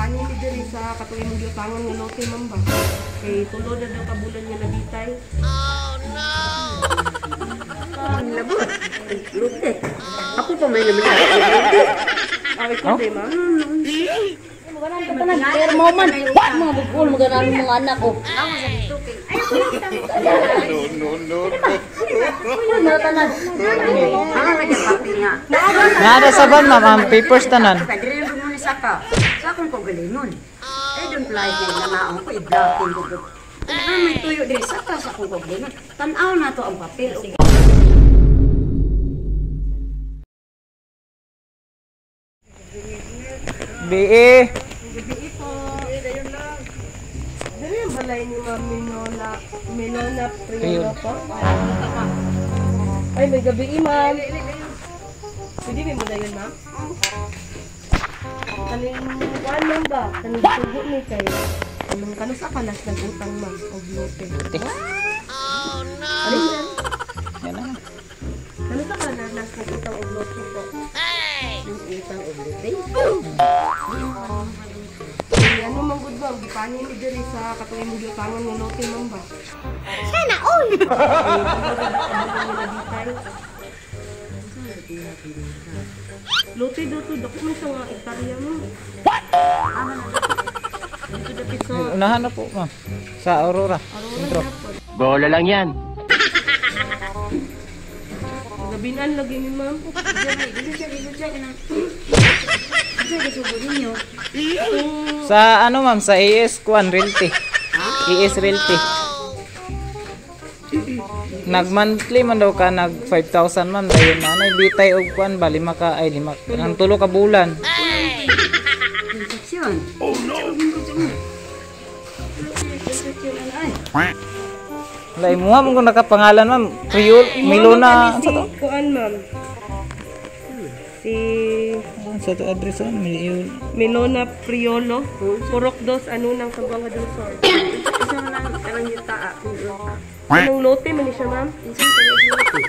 Gipani mi diri sa katong imong giutangan nga lote, ma'am ba? Kay tulo na daw ka bulan nga nabitay. Ang labot. Lote. Ako pa may naman lote. Ah, ikaw di, ma'am? Pero mo man, mga bukol, mga namin mga anak ko. No, no, no. Mga tanan. Ako nagpapil nga. Nada sa ban, ma'am, ang papers tanan. Kadiri lang mo ni saka. Sa akong kagalingon. Ay don't like na nanaon ko i-blocking ko. Ah, may tuyo diri saka sa akong kagalingon. Tan-aw na to ang papel. BE. Gabi po. Diri ang balay ni Ma'am Minola, Milona Priolo po. Ay, may gabi, ma'am. Pwede may mo yun, ma'am? Kaning kuan, ma'am ba? Kaning sugo ni kay anong kanusa ka las nag-utang, ma'am, og lote. Oh no. Ano yan? Yan na. Kanusa ka na las nag-utang og lote po? Ang utang og lote. Ay, ano man gud, ma'am, gipani mi diri sa katong imong giutangan nga lote, ma'am ba? Sana all. Lote daw to, dako man siya nga hektarya, ma'am. What? Dito dapit sa Unahan na po, ma'am. Sa Aurora. Aurora Intro. na po. Bola lang yan. Gabinan lagi mi, ma'am. Dili siya dili siya kanang. Siya gisugo ninyo. Sa ano, ma'am, sa AS Kuan Realty. AS Realty. Nag monthly man daw ka nag 5,000, ma'am, dayon na anay bitay og kuan ba lima ka ay lima ang tulo ka bulan. Concepcion. Oh no. Concepcion ay. Wala imuha mo kung nakapangalan, ma'am. Priol Milona Si sa to? Kuan, ma'am. Si Sa to address on Milio. Milona Priolo, Purok Dos, Anunang, Zamboanga del Sur. Isa man ang kanang yuta akong yuta. Anong lote man ni siya, ma'am? Insa man lote?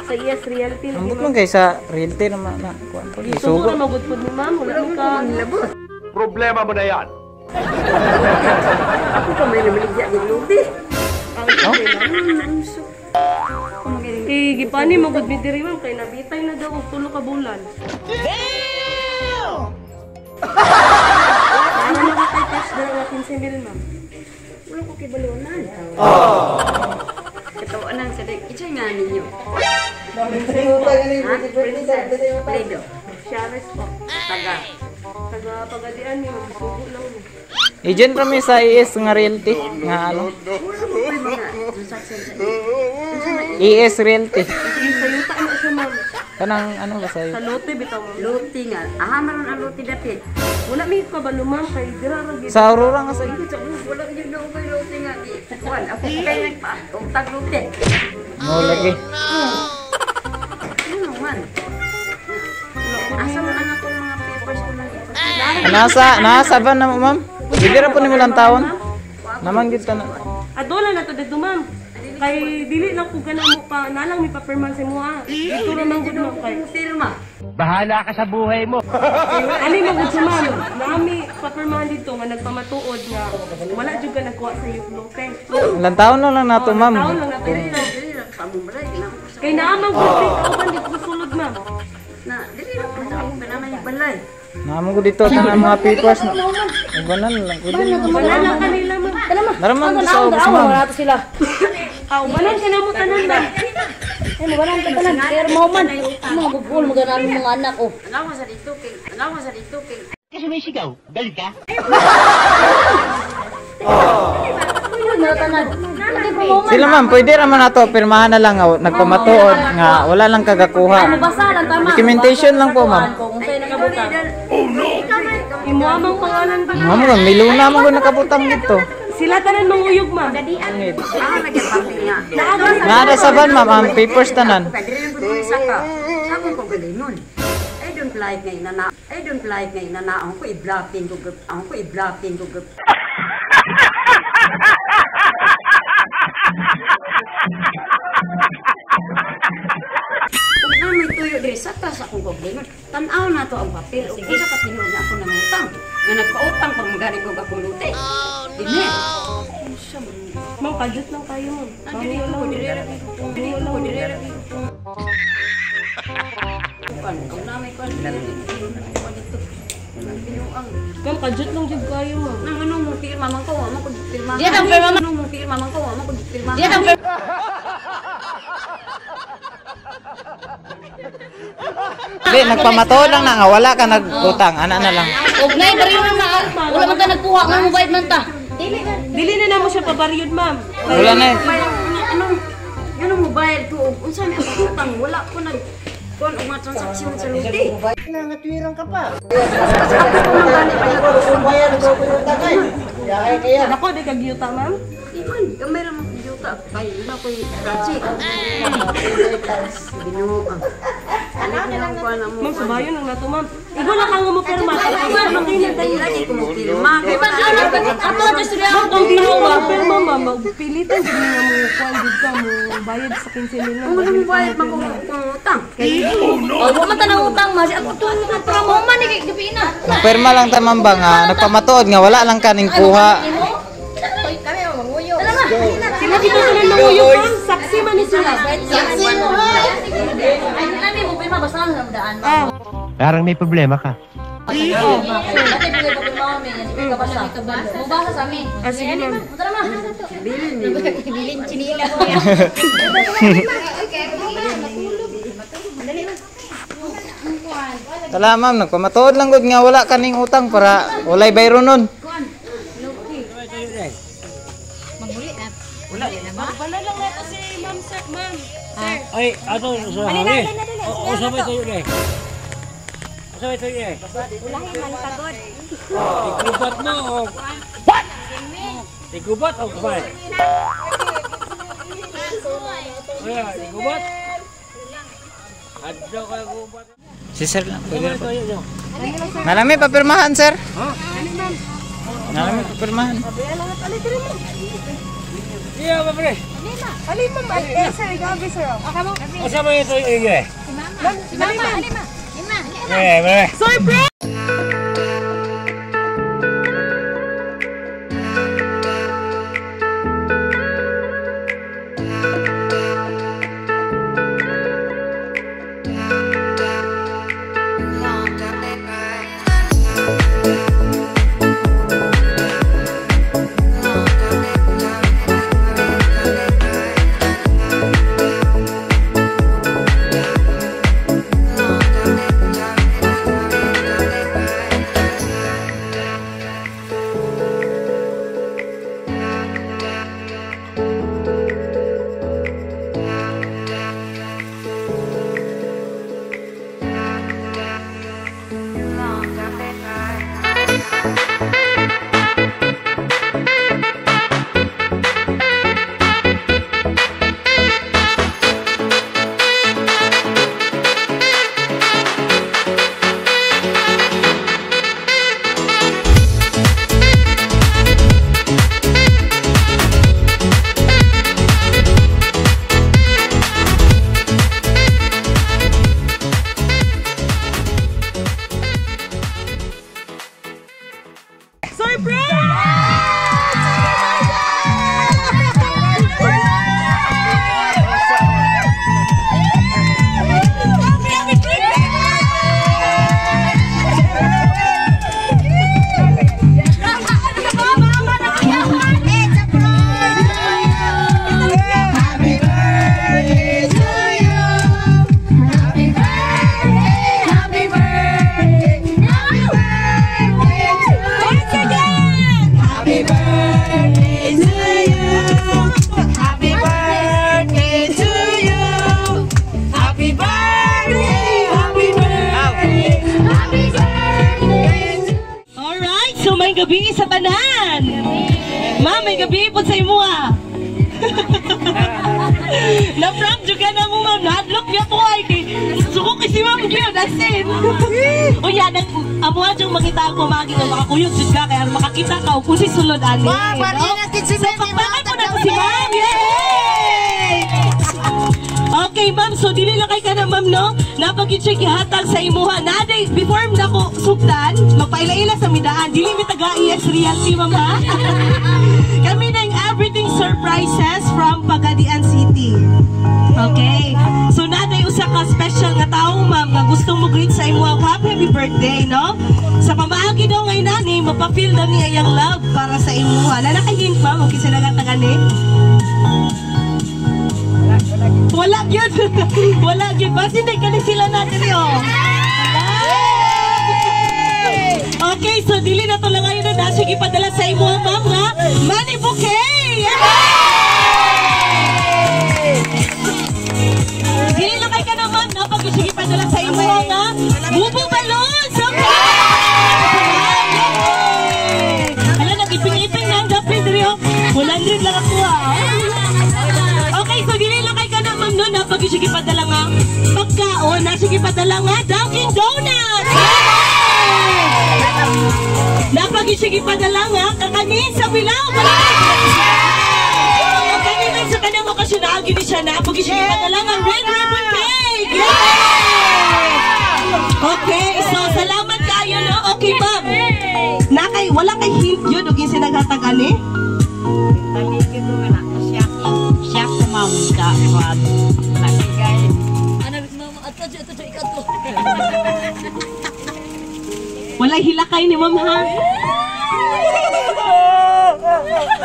Sa ES Realty lagi, Ambot ma'am. man kay sa realty naman na kuan. Sugo Isugo. na magud pud ni ma'am, wala Wala ka. ko ang labot. Problema mo na yan. Ako pa may namaligya ng lote. Ang lote, ma'am. Kay gipani magud mi diri, ma'am, kay nabitay na daw og tulo ka bulan. Damn! Ano na kay cash dira nga 15 mil, ma'am? Wala ko kibalunan. Oh. Katawanan sa dek. Itsay nga ninyo. Ha? Princess. Pledo. Shares po. Taga. Taga pagadian ni ma'am, sugo lang mo. Agent rami sa AS nga realty nga ano. Wala ko may mga transaction sa AS Realty. Sige, sa yuta na siya, ma'am. Kanang ano ba sa Sa lote bitaw, ma'am. Lote nga. Aha, maron ang lote dapit. Wala mi kabalo, ma'am, kay dira ra gyud. Sa Aurora nga sa Wala ko yung kay lote nga. Kuan, ako kay nagpa. Utag lote. Mo lagi. Ano man? Asa man ang akong mga papers ko lang ipakita. Nasa ba na mo, ma'am? Pwede ra po nimo lang taon. Naman gid tanan. Adola na to dito, ma'am. Kay dili lang ko gana mo pa nalang mi papirman sa mo ah. Dito ra man gud, ma'am, kay Firma. Bahala ka sa buhay mo. Ani man gud siya, ma'am. Naami papirmahan dito nga nagpamatuod nga wala jud ka nagkuha sa iyo lote. Ilang taon na lang nato, ma'am. Taon lang nato dito. Dili lang sa among balay. Kailangan ko sa Kay naa man gud kay kauban dito sa sulod, ma'am. na dili lang ko sa among balay balay. Namo ko dito tanan mga papers na. Ubanan lang ko din. Wala lang kanila, ma'am. Naraman sa ubos, ma'am. Wala to sila. Ah, ubanan ka na mo tanan, ma'am. Ay, mga tanan. Pero mo man, mga bukol, mga namin mga anak ko. Alawa sa dito kay alawa sa dito kay Kasi may sigaw. Galit ka? Mga tanan. Sila, ma'am, pwede ra man nato pirmahan na lang nga nagpamatuod nga wala lang kagakuha. Basa lang tama. Documentation lang po, ma'am. Kung sa'yo nakabutang. Imuha mang pangalan ba? Ma'am, ma'am, Miluna mo ko nakabutang dito. Sila tanan manguyog, ma'am. Aha nagpapil nga. Nada sa ban, ma'am, ang papers tanan. Dili lang ko ni saka. Sa akong kagalingon. I don't like ngay na I don't like ngay na naon ko i-blocking ko ako ko i-blocking ko. Kung na may tuyo diri sa taas akong kagalingon, tan-aw na to ang papel. Ug unsa ka tinuod nga ako nangutang. Nga nagpautang pag magani ko akong lute. Dili. Ma'am, kadyot lang kayo, ma'am. Dili ko dili ra dili ko dili ra. Kan, ang namay kan. Ma'am, kadyot lang jud kayo, ma'am. Nang ano mo pirma man ko, mo ko pirma. Diyan ang pirma, Ano mo pirma man ko, mo ko pirma. Diyan ang pirma. Di, nagpamatuod lang na nga wala ka nagutang, ana na lang. Og nay bariyon na wala man ta nagkuha nga mo bayad man ta. Dili na namo siya pabaryon, ma'am. Wala na eh. Anong ano mo bayad ko og unsa may akong utang wala ko nag kuan og mga transaksyon sa lute. Nangatwirang ka pa. Nako, di ka giyuta, ma'am. Iman, gamay ra man kong yuta kay wala koy project. Ginoo ang. Ma'am, subayon lang nato, ma'am. Igo lang kang mo pirma. Ma'am, Lagi ko mo pirma. Kay Ato ato istorya Ma'am, kung dili mo pirma, ma'am, magpilitan jud nga mo kuan jud ka mo bayad sa 15 mil. Kung ano mo bayad man kong utang. Kay Oh, wa man ta nangutang ma. Ako to para mo man ni kay gabi na. Pirma lang ta ma'am ba nga nagpamatuod nga wala lang kaning kuha. Kami ang manguyo. Tara na. Sila kita sila nanguyo, ma'am. Saksi man ni sila. Saksi mo. Ay, nami mo pirma basta lang sa daan. Parang may problema ka. Ate, pwede pa pirma kami. Yan, kabasa. Mubasa sa amin. Ah, sige, ma'am. Tara ma. Bilin ni. Tala ma'am, nagpamatuod lang gud nga wala kaning utang para walay bayro nun. Wala lang nato si ma'am, sir, ma'am. Sir. Ay, ato sa hali. O sabay tayo eh. Sabay tayo eh. Ulahin man pagod. Ikubat mo o What? Ikubat o kubay? Ay, ikubat. Adto ka gubat. Si sir lang, pwede Sabay na po. tayo nyo. Nalami papirmahan, sir. Nalami papirmahan. Iya, ba pre? Alin, ma'am? Ay, eh, sir, gabi, sir. O sabay tayo eh. Ma'am, dali, ma'am. Eh, pre. Surprise! Alright, so may gabi sa tanan. Ma'am, may gabi po sa imo ah. Na-prank jud ka na mo ma'am, nahadlok niya po ay kay suko kay si ma'am gyud as in. Unya nag amo jud makita ako magi nga makakuyog jud ka kaya makakita ka og kung si sulod ani. Ma'am, so, pakpakan po na to si ma'am. Yay! Okay, ma'am. So, dili lang kay ka na, ma'am, no? Napagid siya gihatag sa imuha. Naday, before na ko sugdan, magpaila-ila sa midaan. Dili mi taga ES Realty, ma'am, ha? Kami na yung everything surprises from Pagadian City. Okay. So, naday usa ka special nga tao, ma'am, nga gustong mo greet sa imuha happy, happy birthday, no? Sa pamaagi daw ngayon nani, mapa-feel daw niya yung love para sa imuha. Na nakahint, ma'am, okay sila nga tagani? Wala gyud. Wala gyud. Basin day kani sila natin yo. Okay, so dili na to lang ngayon na dahil sige padala sa imo, ma'am, ha? Money bouquet! Yay! Dili lang kay ka naman, no? Pag sige padala sa imo nga bubu balloons! Okay! Yay! Hala, nag-iping-iping na ang gapin diri oh. 100 lang ako ah. Okay, so dili lang kay ka na, ma'am, no? Na pag sige padala nga pagkaon, na sige padala nga Dunkin' Donuts! Yay! Napag-isige padala nga kakanin sa Bilao. Kanina sa kanang okasyon na ni siya na pag-isige padala nga red ribbon cake. Yay! Okay, so salamat kayo, no? Okay, ma'am. Nakay wala kay hint yun og kinsa naghatag ani? Taligid ko nga na. Siya ko ma'am sa kwan. Nagigay. Ano, ma'am, ato, ato, ato, ikaw to. Walay hilakay ni ma'am ha.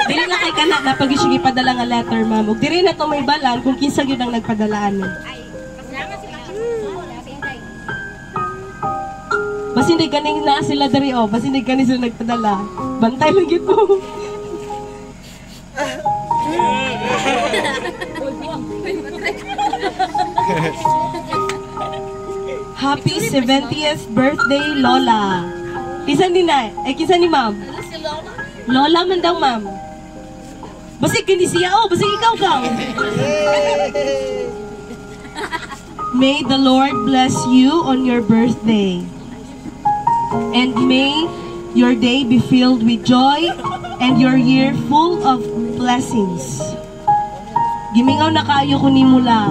Dili na kay kana na pag-isige padala nga letter, ma'am. Ug diri na to may balan kung kinsa gyud ang nagpadala ani. Basin di ganing na sila diri oh, basin di gani sila nagpadala. Bantay lang gyud mo. Happy 70th birthday, Lola. Kinsa ni na? Eh, kinsa ni ma'am? Lola man daw, ma'am. Basig kini siya, oh, basig ikaw ka. May the Lord bless you on your birthday. And may your day be filled with joy and your year full of blessings. Gimingaw na kaayo ko nimo la.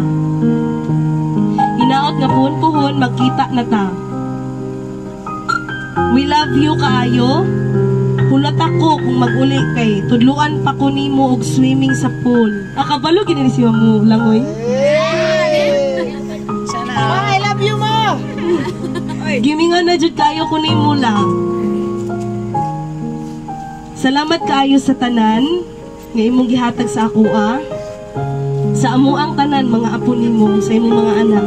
Hinaot nga puhon-puhon magkita na ta. We love you kaayo. Hulat ako kung mag-uli kay tudluan pa ko nimo og swimming sa pool. Akabalo gid ni si Mamu langoy. Ma, I love you, ma! Gimingaw na jud kayo ko nimo la. Salamat kaayo sa tanan nga imong gihatag sa akoa. Sa amuang tanan mga apo nimo, sa imong mga anak.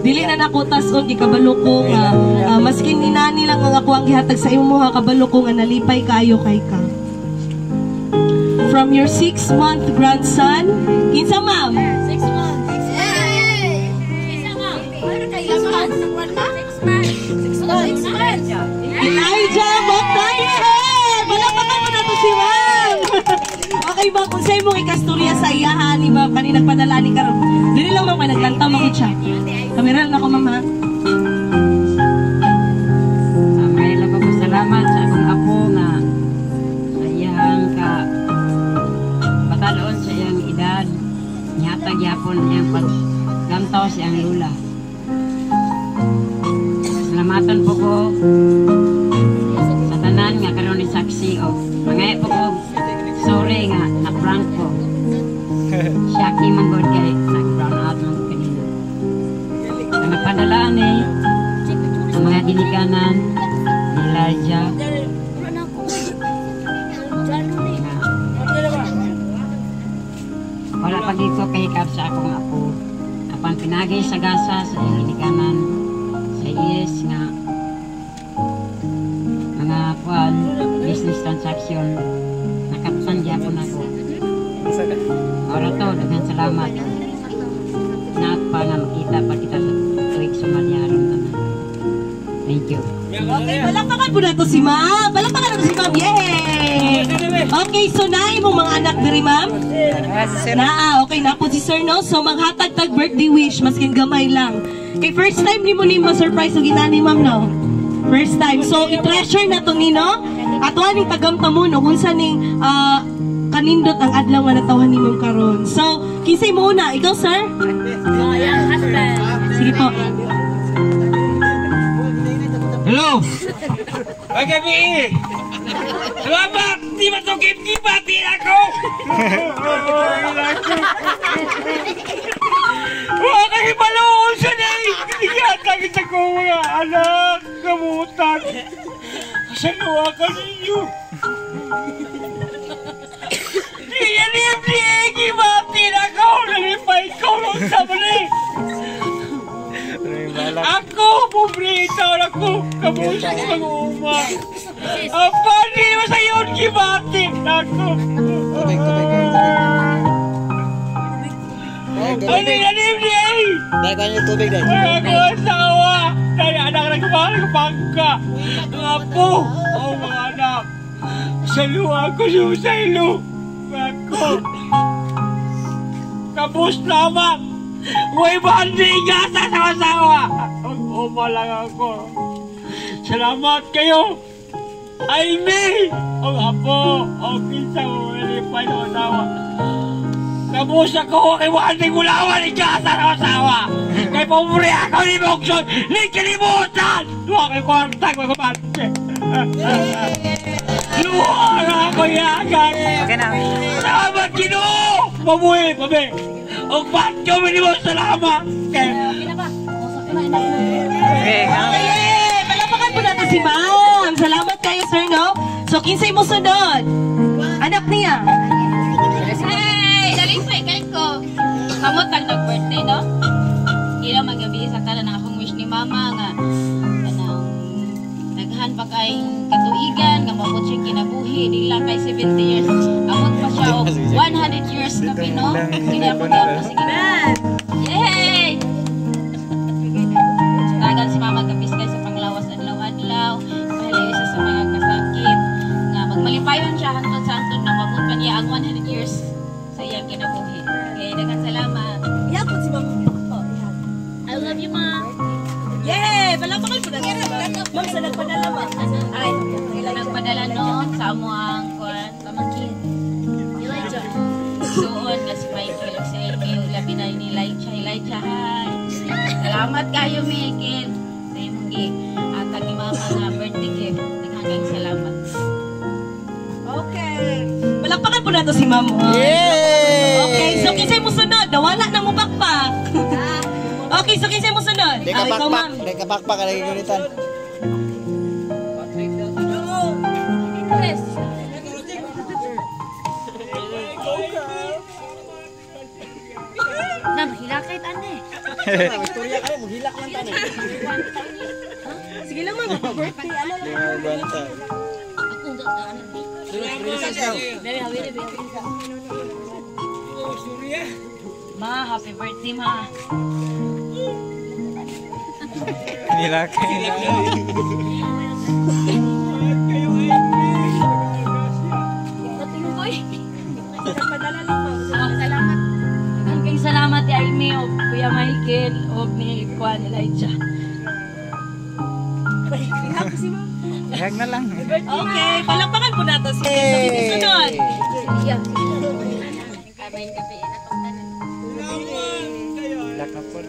Dili na nako tas-on gikabalo ko nga maskin ni nani lang ang ako ang gihatag sa imo ha, kabalo ko nga nalipay kaayo kay ka. From your 6-month grandson, kinsa ma'am? 6 months. Isa, ma'am. 6 months. 6 months. 6 months. 6 months. Elijah Moktaye! Palakpakan mo na to si ma'am! Okay ma'am, kung sa'yo mong ikasturya sa iyahan ni ma'am, kanina nagpadala ni karon. Dili lang ma'am, naglantaw mo siya. Kamera lang ako ma'am ha. May lang ko salamat sa akong apo nga sa iyang ka bataloon sa iyang edad. Nihatag yapon iyang paglantaw sa iyang lula. Salamatan po ko sa tanan nga karon ni saksi og mangay po ko sorry nga na-prank ko. Shaki man gud kay nag-brown out man gud kanina. Ang nagpadala ni ang mga ginikanan ni Elijah wala pag ko kahikap sa akong apo. Apan pinagi sa gasa sa iyang ginikanan sa IS nga mga kuan business transaction nakapsan gyapon ako. Ora to, daghan salamat. Naat pa nga makita pa kita sa tuig Somalia aron tanan. Thank you. Okay, palakpakan po na to si ma'am. Palakpakan na to si ma'am. Yay! Okay, so naay mong mga anak diri, ma'am? Naa, okay na po si sir, no? So maghatag tag birthday wish, maskin gamay lang. Kay first time ni mo ni ma-surprise og inani, ma'am, no? First time. So i-treasure na to ni, no? Ato aning tagamta mo, no? Kung sa ning Kanindot ang adlaw nga natawhan ni ma'am karon. So, kinsay mo una? Ikaw, sir? Sige po. Hello! Pagabi! Salamat! Di ba ito gibati ako? Huwag kayo baloon siya na eh! Ginatagin sa ko mga anak! Kamutan! Saluwa ka ninyo! Di ako! Nalipay ko nung sabali! Ako! Pobre itaw ako! Kamusta ng uma! Ang pani mo sa iyo, gibati ako! Tubig, tubig, tubig. Ano yan, eh? Dahil tayo yung tubig dahil. Ay, ako asawa! Dahil anak na kumahal ko bangka! Mga apo! O mga anak! Saluwa ko siya sa ilo! Ako! Kabus lamang! May bandingasa sa asawa! Mag-uma lang ako. Salamat kayo! Ay, me! Ang apo! Ang kinsa mo, nalipay ng asawa. Kabus ako kay Wanding Gulawan, igasa ng asawa! Kay pobre ako ni Bokson, ni kalimutan! Duha kay kwarta, kay kumante. Luha na ako yagan! Okay na. Salamat, Ginoo! Mabuhi, mabi! Og ba't ko mo salamat? Kay Okay. Okay, palapakan po natin si ma'am. Salamat kayo, sir, no? So, kinsay mo sunod? Anak niya. Hey! Nalipay kay ko. Kamot tag nag-birthday, no? Ila magabi sa tanan ang akong wish ni mama nga kanang daghan pa kay katuigan nga maabot siya kinabuhi di lang kay 70 years abot pa siya og 100 years na pino. Kini ako daw sige. Yay! Tagal si mama gabis kay sa panglawas adlaw-adlaw, pahalayo siya sa mga kasakit nga magmalipayon siya hangtod sa hangtod na maabot pa niya ang 100 years sa iyang kinabuhi. Okay, daghang salamat. Ihapon si ma'am. Oh, ihap. I love you, ma. Yay! Palapakan po natin si ma'am. Ma'am, sa nagpadala, ma'am. Ay, Nagpadala no sa amo ang kuan pamangkin. Elijah. Suon nga si Michael ug si Amy ug labi na ni Elijah. Elijah, hi. Salamat kayo, Michael, sa imong gi-atag ni mama nga birthday gift. Daghang salamat. Okay. Palakpakan po natin si ma'am. Yay! Okay, so kinsay mo sunod? Nawala na mo bakpak. Okay, so kinsay mo sunod? Di ka Ah, ikaw, bakpak. ma'am. Di ka bakpak. Lagi gunitan. Yes. Na mahilakit ane. Istorya kayo. Maghilak lang tani. Sige lang, ma'am. Birthday, ano lang. Di mo bantay. Ma, happy birthday, ma. Nilakay na. Salamat. Daghang salamat ni Aimee o Kuya Michael o ni Kuan Elijah. Ihag na lang. Okay, palakpakan po natin si ma'am. So, kinsay sunod? Kamay gabi na tong tanan. Hilak na po.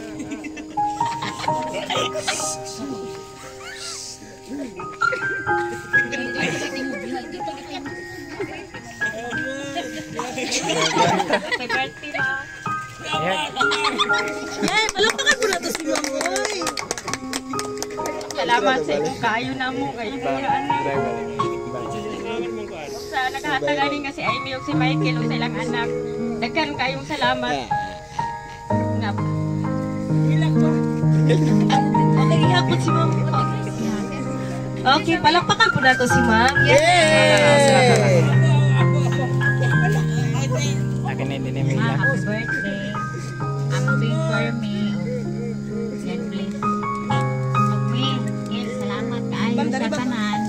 Happy birthday, ma. Ihag. Yay, palakpakan po natin si ma'am. Oy. Salamat sa imong kaayo namo kay sa nakahatag nga si Aimee ug si Michael ug sa ilang anak. Daghan kayong salamat. Nga Okay, ihapon si ma'am. Okay, palakpakan po natin si ma'am. Yay! Akin na hindi na may Ma, hilak. happy birthday. Happy for me. God bless. Miguel, salamat kaayo sa tanan.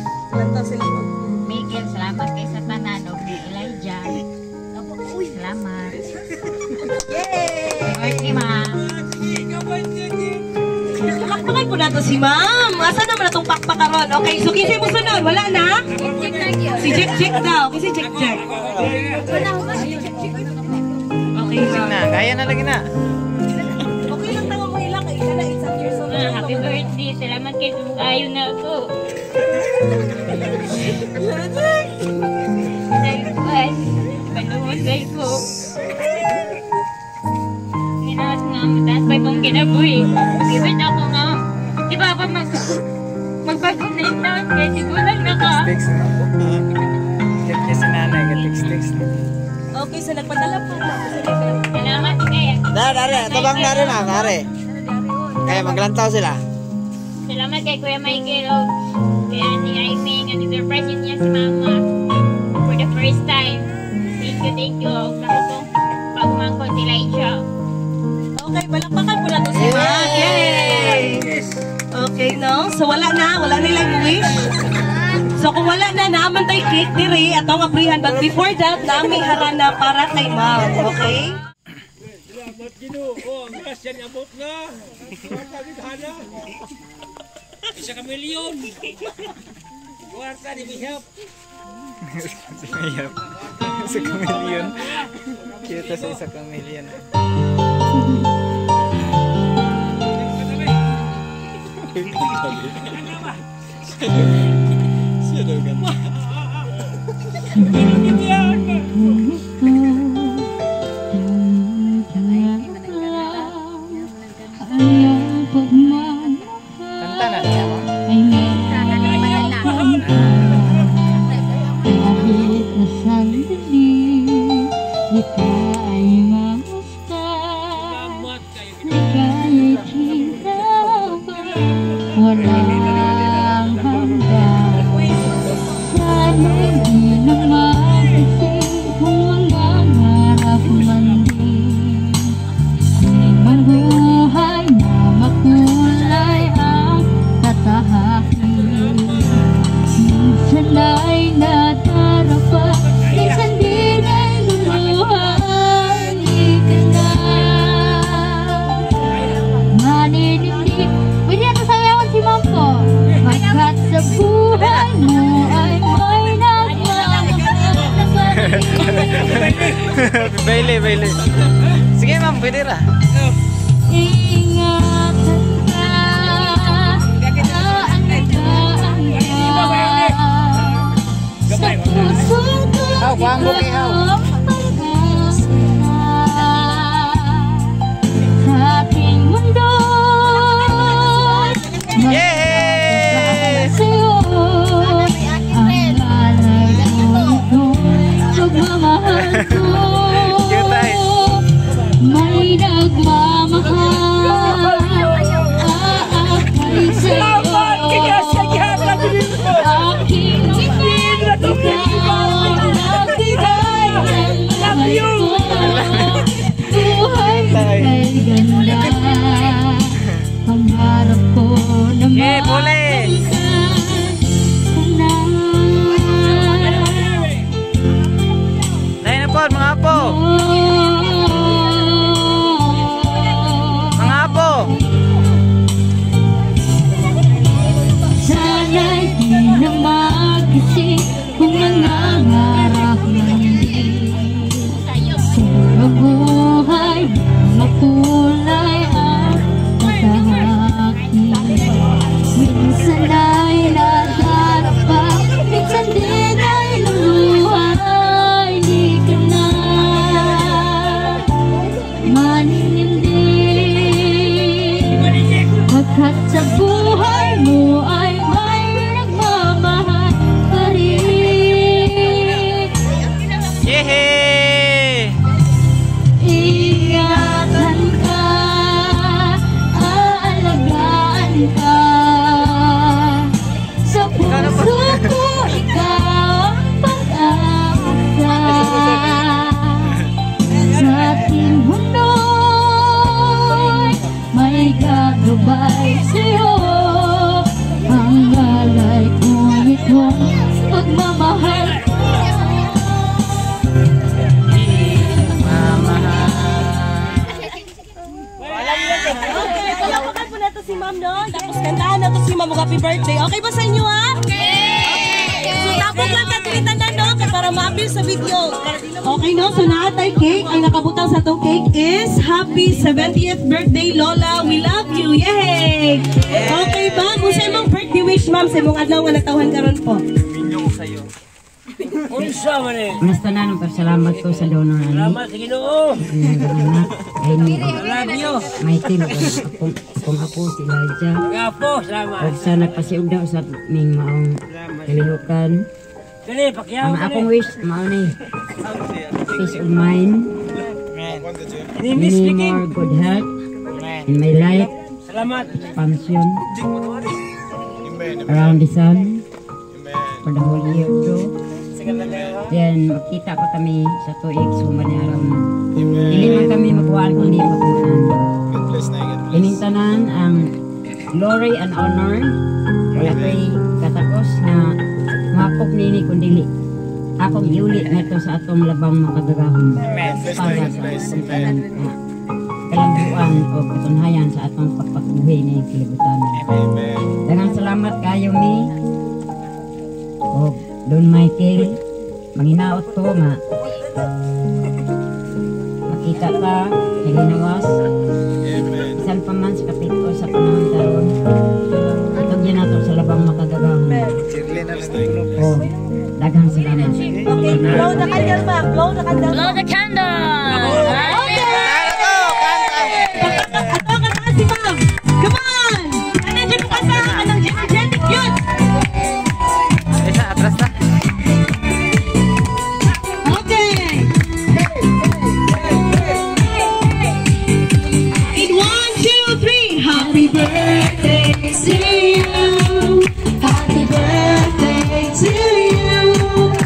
Miguel, salamat kay sa tanan ug ni Elijah. Salamat. Yay! Birthday, ma. Palakpakan po natin si ma'am. Asa naman atong pakpak karon? Okay, so kinsay mo sunod? Wala na? Si Jack Jack daw. Kasi Jack Jack. Okay lang. Na, kaya na lagi na. Okay lang tawa mo ila kay ika na isang years old. Ah, happy birthday. Salamat kay Ayaw na ako. Salamat. Paluhod kay ko. Ninaas nga, mataas pa itong kinabuhi. Ibig ako nga, di ba pa magbago na yung taon kaya sigulang na ka. Text na. Cute niya si nanay, ka-text-text na. Okay, so nagpadala po. Salamat kay. Dare, dare, tabang dare na, dare. Kaya maglantaw sila. Salamat kay Kuya Michael o kay Ate Ivy nga ni-surprise yun niya si Mama for the first time. Thank you, thank you. Sa akong pagmangkon si Laisha. Okay, palakpakan po natin si Ma'am. Yay! Okay, no? So wala na, wala nilang wish. So kung wala na, naaman tay cake diri atong aprihan. But before that, nami harana para kay Ma'am. Okay? Salamat Ginoo. Ang grasya ni abot na. Kwarta ni hana. 1 milyon. Kwarta ni mihap. Si Mayap. 1 milyon. Cute sa 1 milyon. Siya daw ganda. Kanta na niya mo. Kahit na sandali, di ka ay mamusta. Salamat kayo. Ika'y tinawag, walang hanggan. Sana'y di na magising kung mangangarap man din. Mabuhay na makulay ang katahakin. Minsan ay nadarapa, minsan din ay luluha. Di ka na maninindi. Pwede na sayawan si Ma'am po. Pagkat sa buhay mo ay may nagmamahal na Baile, baile. Sige ma'am, pwede ra. Ingatan ka, aalagaan ka. Sa puso ko, Haw, kuha ang bouquet, haw. ikaw ang pag-asa. Sa aking mundo, Yay! sa'yo ang alay ko, pagmamahal ko. Cute ay. May nagmamahal, aakay sa'yo. Salamat kay grasya gihatag nimo. Aking ikaw ang nagbigay ng Love you. buhay kay ganda. Pangarap ko na Yay, puli! ka na. Dahil na po, mga apo. Mga apo. Sana'y di na magising kung nangangarap man din. Sa buhay, makulay ang katahakin. Minsan ay nadarapa, minsan din ay luluha. Di ka na maninindi. Pagkat sa buhay mo ay may nagmamahal pa rin. Yehey! Ingatan ka, aalagaan ka. Sa puso ko, ikaw ang pag-asa. Sa ating mundo'y may gagabay sa'yo. Ang alay kong itong pagmamahal. Okay, palakpakan po natin si Ma'am, no? Tapos kantahan natin si Ma'am happy birthday. Okay ba sa inyo, ha? Okay! So, tapos lang ka video. Okay, no? So naa tay cake. Ang nakabutang sa atong cake is "Happy 70th birthday, Lola. We love you." Yay! Okay, ma'am. Kung sa imong birthday wish, ma'am, sa imong adlaw nga natawhan karon po. Unsa man eh. Mas tanan, pasalamat ko sa donor ani. Salamat sa Ginoo. Anak, ay ni Love you. Michael ug akong apo si Elijah. Gapo, salamat. Ug sa nagpasiugdaw sa ming maong kalihukan. Dali, pakyaw Ang dali. akong wish mao ni peace of mind, Nini many speaking. more good health in my life, Salamat. expansion around the sun for the whole year too. Then makita pa kami sa tuig sumba ni araw na. Dili man kami makuhaan kundi makuhaan. God bless na, God bless. Ining tanan ang glory and honor, wala ko'y katakos na makop nini kundili akong iuli ngadto sa atong labang makagagahom Bless na, para God sa bless. atong tanan nga kalambuan o katunhayan sa atong pagpakabuhi ng kalibutan. Amen. Daghang salamat kayo mi o Don Michael. Manginaot ko nga makita ta sa ginawas Amen. bisan pa man sa kapito sa panahon karon. Itugyan nato sa labang makagagahom. Bless na, God bless. Oh, daghang salamat. Okay, blow the candle, ma'am. Blow the candle. Blow the candle! Okay! Ato ka si ma'am. Come on! Ano dyan ka sa kanang energetic yun? Isa, atras na. Okay. In one, two, three. Happy birthday to you. Happy birthday to you.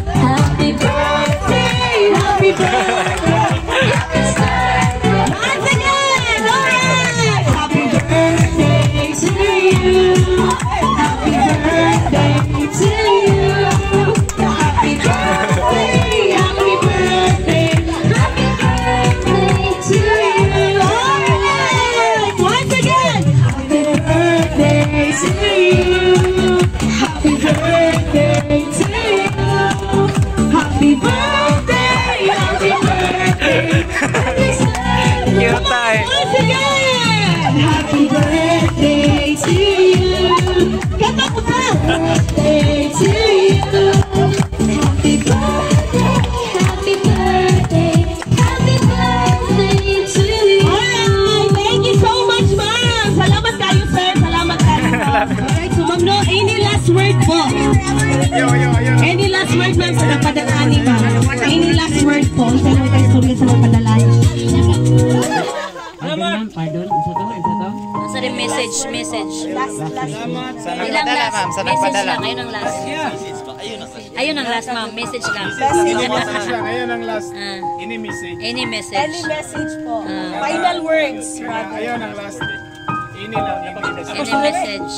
Happy birthday. Happy birthday. Once again. All right. Happy birthday to you. Happy birthday to you. Happy birthday. Happy birthday. Happy birthday to you. All right. Once again. Happy birthday to you. Happy birthday to you. Happy birthday. Happy birthday. Happy birthday. Cute tayo. Once again. Happy birthday to you. Kanta ko na. Birthday to you. Happy birthday, happy birthday, happy birthday to you. Alright, thank you so much, ma'am. Salamat kayo, sir. Salamat kayo. Alright, so ma'am, no, any last word po? Any last word, ma'am, sa napadala ni ma'am? Any last word po? Sa mga kaistorya sa mga padala? Pardon, ma'am, pardon. Isa to, isa to. Sa rin message, message. Sa Ilang nagpadala, last? ma'am. Sa Message nagpadala. lang. Ayun ang last. Ayun ang last, ma'am. Message lang. Any message lang. Ayun ang last. Ah, Any message. Any message. Any message po? Final words, rather. Ayun ang last. Ini lang. Any message. Any message.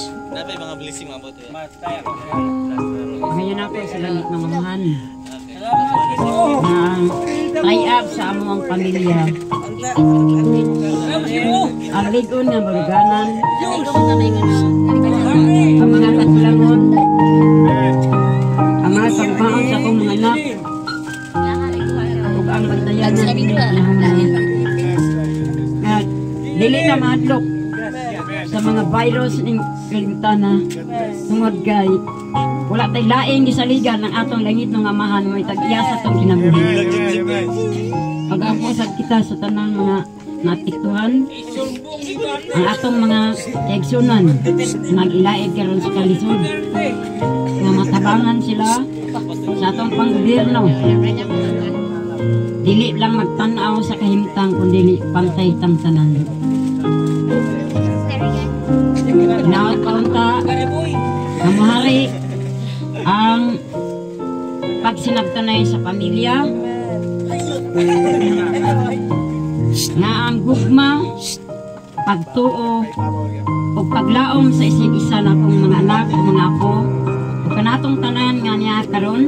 Ngayon ako sa langit ng Amahan. Na tayab sa among pamilya. Ang ligon nga baruganan. Ang mga katulangон. Ang mga pagbaon sa akong mga anak. Ug ang bantayan ng dili nga dili na mahadlok sa mga virus ning kalibutana tungod kay wala tay laing gisaligan ng atong langit ng Amahan mo tag-iya sa atong kinabuhi. Pag-apo sad kita sa tanang mga naapektuhan, ang atong mga kaigsunan nag-ilaib karon sa kalisod nga matabangan sila sa atong panggobyerno. Dili lang magtan-aw sa kahimtang kundi pantay tang tanan. Hinaot paunta nga mohari ang pagsinabtanay sa pamilya, nga ang gugma, pagtuo ug paglaom sa isig isa na akong mga anak o mga apo ug kanatong tanan nga niya karon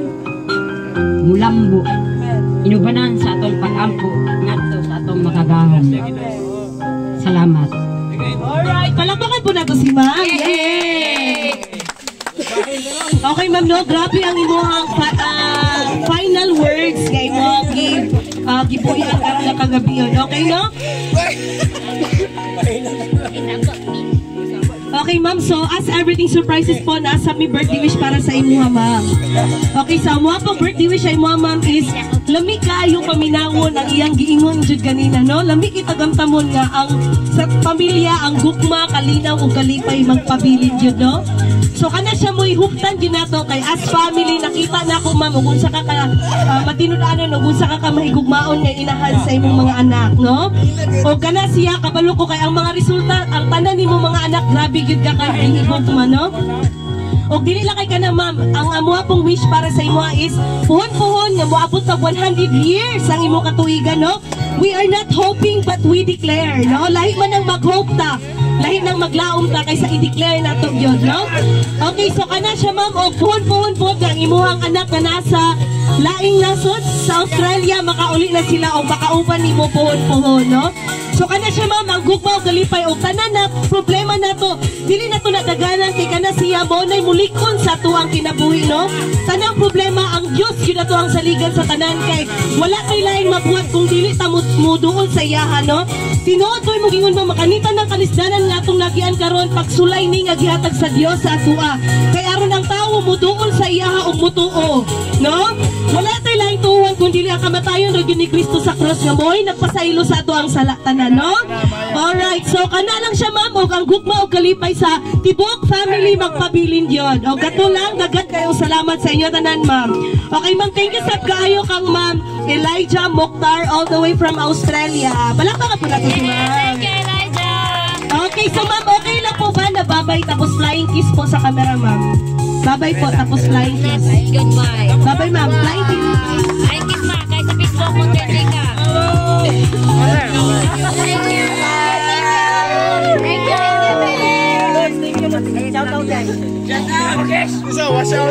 mulambo inubanan sa atong pag-ampo ngadto sa atong makagahom. Salamat. Alright, palakpakan po nato si ma'am. Yay! Okay, ma'am, no? Grabe ang imuhang final words. gibuhian karon nga kagabion. Okay, no? Okay, ma'am. So, as everything surprises po, nasa mi birthday wish para sa imuha, ma'am. Okay, sa so, mo po birthday wish ay mo, ma'am, is lami kaayo paminawon ang iyang giingon jud ganina, no? Lami kitagamtamon nga ang sa pamilya, ang gugma, kalinaw ug kalipay magpabilin jud, no? So, kana siya mo'y huptan jud nato kay as family, nakita na ako, ma'am, ug unsa ka ka matinud-anon ug unsa ka ka mahigugmaon nga inahan sa imong mga anak, no? O kana siya kabalo ko kay ang mga resulta, ang tanan nimo mga anak, grabe gyud ka kay higugma, no? O dili lang kay kana, ma'am, ang amuha pong wish para sa imo is puhon-puhon nga moabot sa 100 years ang imo katuigan, no? We are not hoping but we declare, no? Lahi man ang mag-hope ta, lahi nang maglaom ta kaysa i-declare nato gyud, no? Okay, so kana siya, ma'am, og puhon-puhon po ang imuhang anak nga nasa laing nasod sa Australia, makauli na sila og makauban nimo puhon-puhon, no? So kana siya, ma'am, ang gugma og kalipay og tanan na problema nato, dili nato nadaganan kay kana siya mao nay mulikon sa tuang kinabuhi, no? Tanang problema ang Dios gyud ato ang saligan sa tanan kay wala kay laing mabuhat kung dili ta moduol sa iyaha, no? Tinuod ko'y mogingon mo makanita ng kalisdanan nga atong nagian karon pagsulay ni nga gihatag sa Dios sa atoa. Kay aron ang tawo moduol sa iyaha og motuo, no? Wala tay laing tuwan kung dili ang kamatayon ra gyud ni Kristo sa cross nga mo'y nagpasaylo sa ato ang sala tanan, no? Alright, so kana lang siya, ma'am, og ang gugma og kalipay sa tibuok family magpabilin gyud. Og kato lang, daghan kayo salamat sa inyo tanan, ma'am. Okay, ma'am, thank you sab kaayo kang Ma'am Elijah Mokhtar all the way from Australia. Palakpakan po natin si ma'am. Thank you, Elijah. Okay, so ma'am, okay lang po ba na babay tapos flying kiss po sa camera, ma'am? Babay po tapos flying kiss. Goodbye. Babay, ma'am. Flying kiss. Flying kiss, ma. Kahit sa Facebook mo, ka. Thank you. Thank you. Thank you. Isa, wash out.